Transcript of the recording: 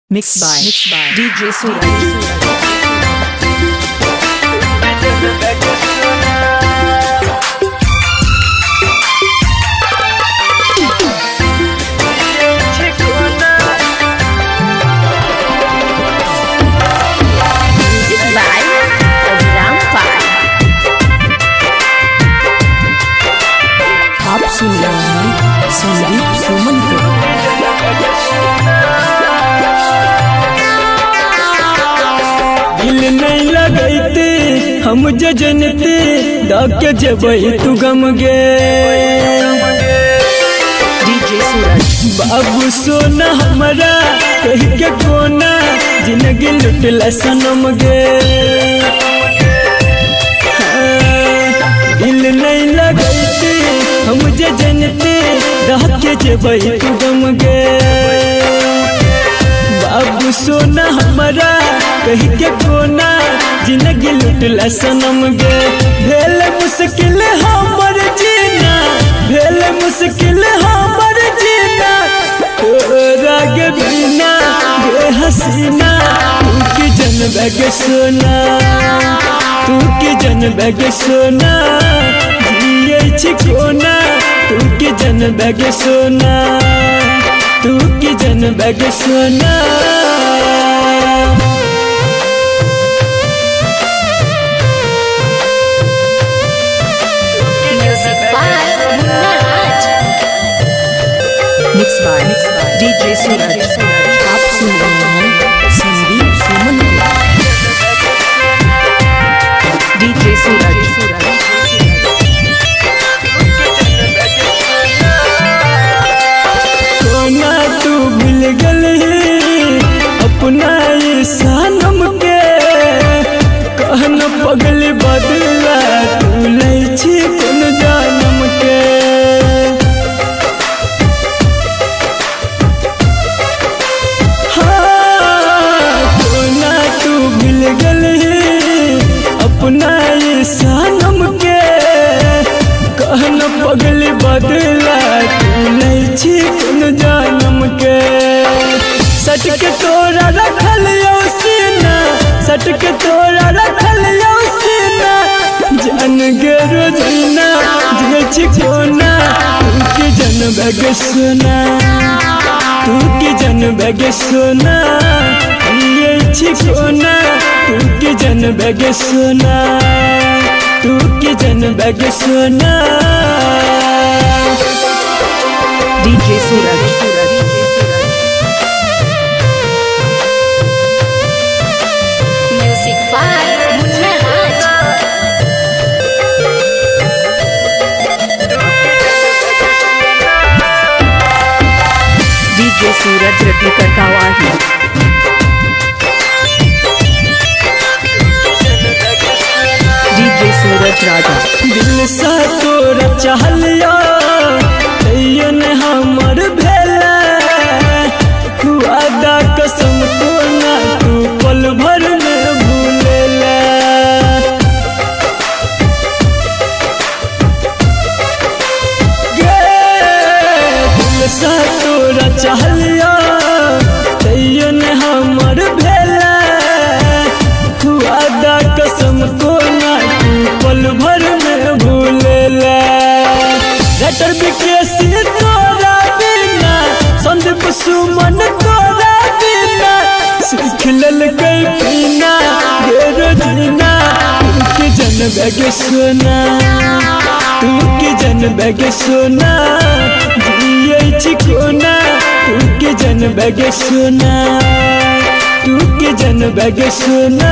Mixed by DJ Suraj. Music by Abhiram Pal. आप सुन रहे हैं संदीप सुमन को। दिल नहीं लगैते हम जजनते डाके जबै तू गम गे। DJ Suraj. बाबू सोना हमारा कह के कोना जिंदगी लुटला सनम गे। दिल नहीं लगैते हम जजनते डाके जबै तू गम गे। बाबू सोना हमारा कह के कोना जिंदगी लुटला सनम गे। भेल मुश्किल हमर जीना, भेल मुश्किल हमर जीना, तोरा के बिना गे हसीना। तू की जनबे गे सोना, तू की जनबे गे सोना, जियै छी कोना। तू की जनबे गे सोना, तू की जनबे गे सोना। Music by Munna Raj. Mixed by DJ Suraj. आप सुन रहे हैं संदीप सुमन को। DJ Suraj. कोना तू भूल गलही अपना सनम के, कहन पगल बदला तू लै छी कोन जानम के। हाँ, कोना तू भूल गलही अपना सनम के, कहन पगल बदला तू लै छी कोन जानम के। सटक तोरा रखल यौ सीना, सटक तोरा रखल यौ सीना, जान गे रोजीना जे छी कोना। तू की जनबे गे सोना, तू की जनबे गे सोना, जियै छी कोना। तू की जनबे गे सोना, तू की जनबे गे सोना। DJ Suraj. Music by Munna Raj. DJ Suraj Ratikar Kawahi. DJ Suraj Raja. दिल सा तोरा चाहलिया तैयो ने हमर भेला, वादा कसम तो ना तू पल भर में भूलेला। गे दिल सा तोरा चाहलिया तैयो ने हमर भेला, वादा कसम तो ना तू पल भर में भूलेला। लेटर विकेसी तोरा बिना, संदीप सुमन तोरा बिना, सीख लेलकै पीना गे रोजीना। तू की जनबे गे सोना, तू की जनबे गे सोना, जियै छी कोना। तू की जनबे गे सोना, तू की जनबे गे सोना।